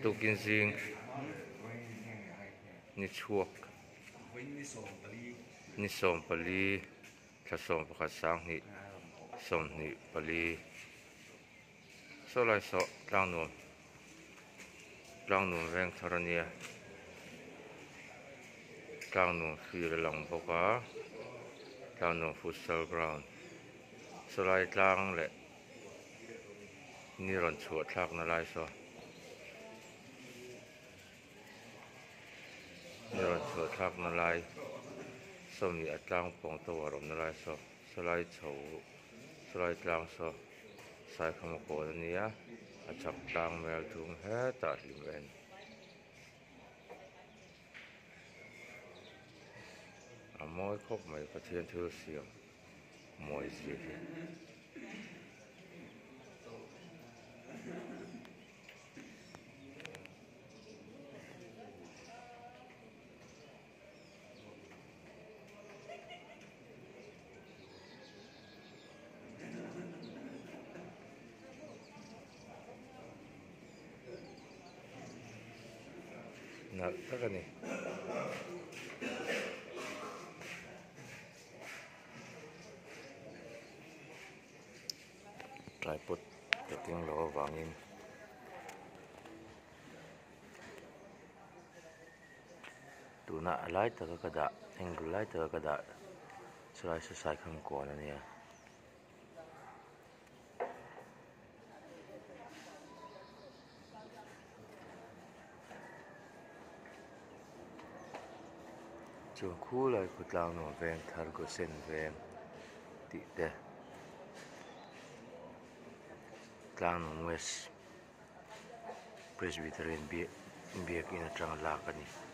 Tukin zing ni chhuak ni 14 thla 11 sanghnih 24 saw lai saw tlang nuam tlang nuam veng thar a nia tlang nuam field a lang bawk a tlang nuam futsal ground saw lai tlang leh ni rawn chhuah thlak na lai saw ni rawn chhuah thlak na lai sawmi a tlang pawng tower awm na lai saw saw lai chho saw lai tlang saw saikhama kawn a nia a chhak tlang mel thum hetah hlim en. A mawi khawp mai Pathian thil siam mawi zia hi. Nalh tak a ni. Tripod ka keng loh avangin tuna a lai taka ka dah angle lai taka ka dah chulai chu saikham kawn a nia. Chuan khulai khawtlang nuam veng thar Gosen veng tih te Tlangnuam West Presbyterian Biakin atanga lak a ni.